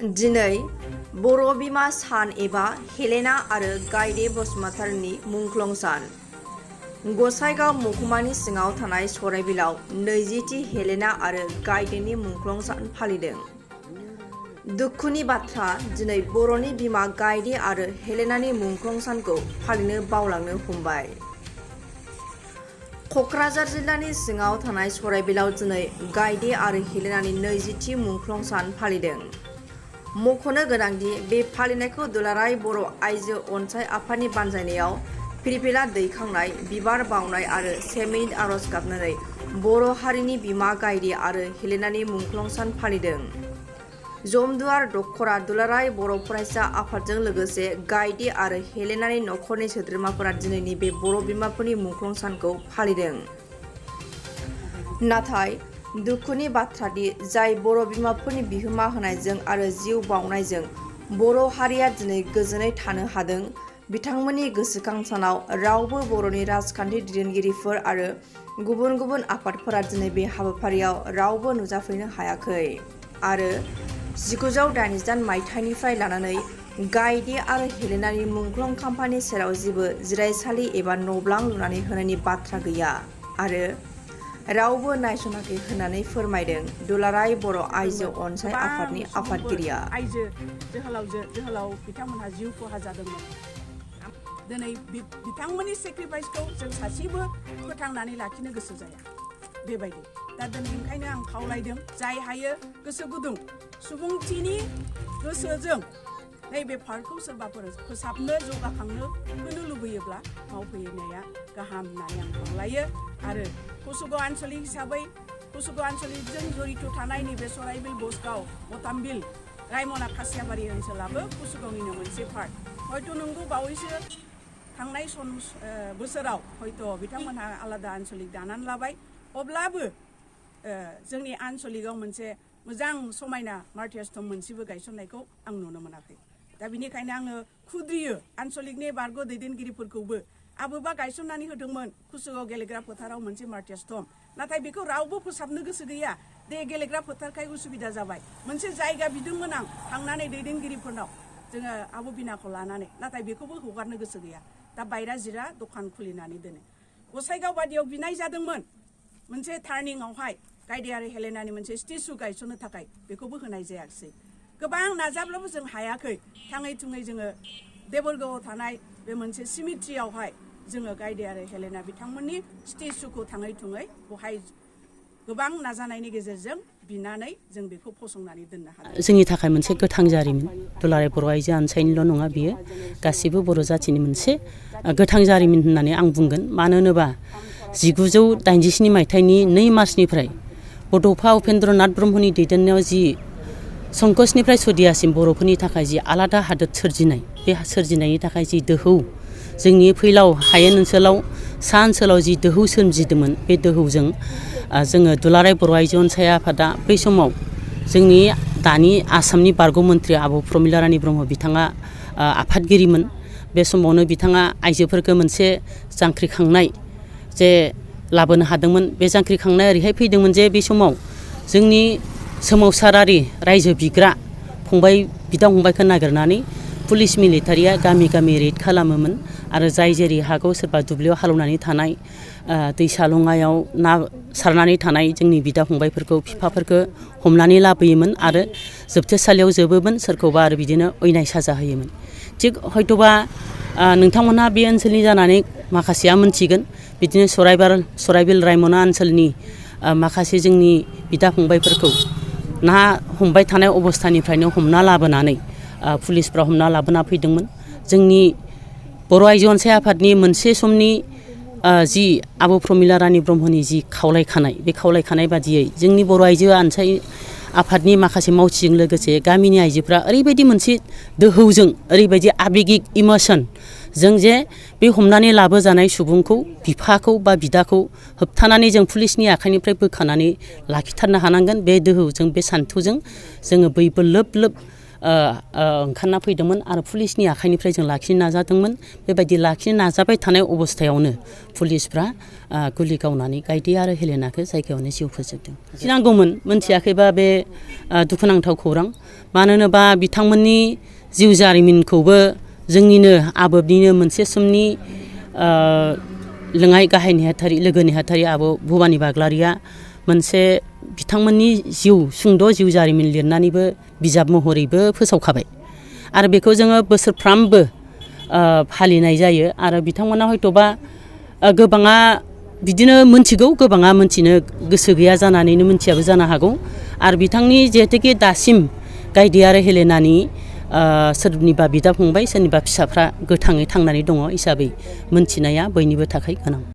दिनै बर' बिमा सान एबा हेलेना आरो गायदे बसुमतारीनि मुंख्लं सान। गसाइगाव महकुमानि सिङाव थानाय सराइबिलाव 20थि हेलेना आरो गायदेनि मुंख्लं सान फालिदों। दुखुनि बाथ्रा, दिनै बर'नि बिमा गायदे आरो हेलेनानि मुंख्लं सानखौ फालिनो बावलांनो हमबाय। क'क्राझार जिल्लानि सिङाव थानाय सराइबिलाव दिनै गायदे आरो हेलेनानि 20थि मुंख्लं सान फालिदों। मख'नो गोनांदि बे फालिनायखौ दुलाराय बर' आइजो अनसाय आफादनि बानजायनायाव फिरफिला दैखांनाय, बिबार बावनाय आरो 1 मिनिट आरज गाबनानै बर' हारिनि बिमा गायदे आरो हेलेनानि मुंख्लं सान फालिदों। जमदुवार दख'रा दुलाराय बर' फरायसा आफादजों लोगोसे गायदे आरो हेलेनानि नखरनि सोद्रोमाफोरा दिनैनि बे बर' बिमाफोरनि मुंख्लं सानखौ फालिदों। नाथाय दुखुनि बाथ्रादि जाय बर' बिमाफोरनि बिहोमा होनायजों आरो जिउ बावनायजों बर' हारिया दिनै गोजोनै थानो हादों, बिथांमोननि गोसोखां सानाव रावबो बर'नि राजखान्थि दैदेनगिरिफोर आरो गुबुन गुबुन आफादफोरा दिनै बे हाबाफारियाव रावबो नुजाफैनो हायाखै आरो 1988 मायथाइनिफ्राय लानानै गायदे आरो हेलेनानि मुंख्लं खाम्फानि सेराव जेबो जिरायसालि एबा न'ब्लां लुनानै होनायनि बाथ्रा गैया आरो रावबो नायसनाखै होननानै फोरमायदों दुलाराय बर' आइजो अनसाय आफादनि आफादगिरिया। आइजो जोहोलाव बिथांमोनहा जिउ खहा जादोंमोन। दिनै बिथांमोननि सेक्रिफाइसखौ जों सासेबो फोथांनानै लाखिनो गोसो जाया बेबायदि। दा दिनै ओंखायनो आं खावलायदों, जाय हायो गोसो गुदुं सुबुंथिनि गोसोजों नैबे पार्कखौ सोरबाफोर फोसाबनो जौगाखांनो होनो लुबैयोब्ला मावफैनाया गाहाम होननानै आं खावलायो। आरो कुसुगाव आन्चलिक हिसाबै कुसुगाव आन्चलिकजों जड़ित थानाय नैबे सराइबिल, बसगाव, मतामबिल, रायमना, खासियाबारि ओनसोलाबो कुसुगावनिनो मोनसे पार्ट। हयथ' नंगौ बावैसो थांनाय बोसोराव हयथ' बिथांमोनहा आलादा आन्चलिक दानानै लाबाय, अब्लाबो जोंनि आन्चलिकआव मोनसे मोजां समायना मार्टियार्सटम मोनसेबो गायसननायखौ आं नुनो मोनाखै। दा बिनिखायनो आङो खुद्रियो आन्चलिकनि बारग' दैदेनगिरिफोरखौबो आबोबा गायसननानै होदोंमोन कुसुगाव गेलेग्रा फोथाराव मोनसे मार्टियार्सटम, नाथाय बेखौ रावबो फोसाबनो गोसो गैया। दे गेलेग्रा फोथारखाय उसुबिदा जाबाय, मोनसे जायगा बिदोंमोन आं थांनानै दैदेनगिरिफोरनाव जोङो आब' बिनाखौ लानानै, नाथाय बेखौबो हगारनो गोसो गैया। दा बायरा जिरा दखान खुलिनानै दोनो। गसाइगाव बादियाव बिनाय जादोंमोन मोनसे टार्निंआवहाय गायदे आरो हेलेनानि मोनसे स्टेचु गायसननो थाखाय, बेखौबो होनाय जायाखिसै। गोबां नाजाब्लाबो जों हायाखै। थाङै थुङै जोङो देबरगावआव थानाय बे मोनसे सिमिट्रियावहाय जोङो गायदे आरो हेलेना बिथांमोननि स्टेचुखौ थाङै थुङै बहाय गोबां नाजानायनि गेजेरजों बिनानै जों बेखौ फसंनानै दोननो हादों। जोंनि थाखाय मोनसे गोथां जारिमिन, दुलाराय बर' आइजो अनसायनिल' नङा, बियो गासिबो बर' जाथिनि मोनसे गोथां जारिमिन होननानै आं बुंगोन। मानो होनोबा 1987 मायथाइनि 2 मार्चनिफ्राय बड'फा उपेन्द्रनाथ ब्रह्मनि दैदेननायाव जि संकसनिफ्राय सदियासिम बर'फोरनि थाखाय जि आलादा हादोर सोरजिनाय, बे सोरजिनायनि थाखाय जि दोहौ जोंनि फैलाव हायेन ओनसोलाव, सा ओनसोलाव जि दोहौ सोमजिदोंमोन, बे दोहौजों जोङो दुलाराय बर' आइजो अनसाय आफादा बै समाव जोंनि दानि आसामनि बारग' मन्थ्रि आब' प्रमिला रानी ब्रह्म बिथाङा आफादगिरिमोन। बे समावनो बिथाङा आइजोफोरखौ मोनसे जांख्रिखांनाय जे लाबोनो हादोंमोन। बे जांख्रिखांनाय ओरैहाय फैदोंमोन जे बे समाव जोंनि सोमावसारारि रायजो बिग्रा बिदा फंबायखौ नागिरनानै पुलिस मिलिटारिया गामि गामि रेड खालामोमोन आरो जाय जेरै हागौ सोरबा दुब्लियाव हालेवनानै थानाय, दैसा लङायाव ना सारनानै थानाय जोंनि बिदा फंबायफोरखौ, बिफाफोरखौ हमनानै लाबोयोमोन आरो जोबथेसालियाव जोबोमोन, सोरखौबा आरो बिदिनो अयनाय साजा होयोमोन। थिग हयथ'बा नोंथांमोनहा बे ओनसोलनि जानानै माखासेया मोनथिगोन, बिदिनो सराइबिल रायमना ओनसोलनि माखासे जोंनि बिदा फंबायफोरखौ ना हमबाय थानाय अबस्थानिफ्रायनो हमना लाबोनानै पुलिसफ्रा हमना लाबोना फैदोंमोन। जोंनि बर' आइजो अनसाय आफादनि मोनसे समनि जि आब' प्रमिला रानी ब्रह्मनि जि खावलायखानाय, बे खावलायखानाय बादियै जोंनि बर' आइजो अनसाय आफादनि माखासे मावथिजों लोगोसे गामिनि आइजोफ्रा ओरैबायदि मोनसे दोहौजों, ओरैबायदि आबेगिक इमोसन जों जे बे हमनानै लाबोजानाय सुबुंखौ, बिफाखौ बा बिदाखौ होबथानानै जों पुलिसनि आखाइनिफ्राय बोखानानै लाखिथारनो हानांगोन। बे दोहौजों, बे सान्थौजों जोङो बयबो लोब लोब ओंखारना फैदोंमोन आरो पुलिसनि आखाइनिफ्राय जों लाखिनो नाजादोंमोन। बेबायदि लाखिनो नाजाबाय थानाय अबस्थायावनो पुलिसफ्रा गुलि गावनानै गायदे आरो हेलेनाखौ जायगायावनो जिउ फोजोबदों। मिथिनांगौमोन, मोनथियाखैबा बे दुखुनांथाव खौरां। मानो होनोबा बिथांमोननि जिउ जारिमिनखौबो जोंनिनो आबोबनिनो मोनसे समनि लोङाइ गाहाय नेहाथारि लोगो नेहाथारि आब' भबानि बाग्लारिया मोनसे बिथांमोननि सुंद' जिउ जारिमिन लिरनानैबो बिजाब महरैबो फोसावखाबाय आरो बेखौ जोङो बोसोरफ्रामबो फालिनाय जायो। आरो बिथांमोना हयथ'बा गोबाङा बिदिनो मोनथिगौ, गोबाङा मोनथिनो गोसो गैया जानानैनो मोनथियाबो जानो हागौ। आरो बिथांनि जिहेतुके दासिम गायदे आरो हेलेनानि सोरनिबा बिदा फंबाय, सोरनिबा फिसाफ्रा गोथाङै थांनानै दङ हिसाबै मोनथिनाया बयनिबो थाखाय गोनां।